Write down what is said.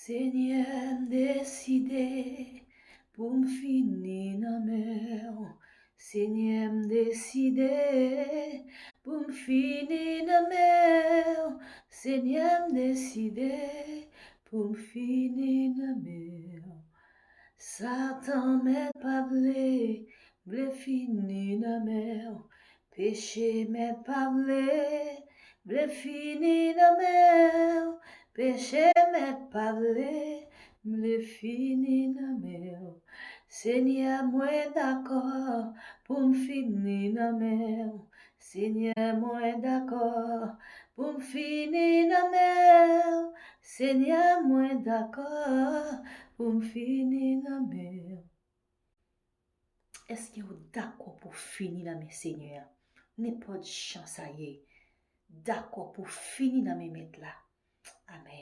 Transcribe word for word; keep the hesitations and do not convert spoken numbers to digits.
Senyè, m deside pou m fini nan men w. Senyè, m deside pou m fini nan men w. Senyè, m deside pou m fini nan men w. Satan mèt pa vle, vle fini nan men w. Peche mèt pa vle, vle fini nan men w. Peche mèt pa vle, vle fini nan men w. Senyè, mwen dakò pou m fini nan men w. Senyè, mwen dakò pou m fini nan men w. Senyè, mwen dakò pou m fini nan men w. Èske w dakò pou w fini nan men Senyè a? Nenpòt jan sa ye, dakò pou w fini nan men Mèt la. Amèn.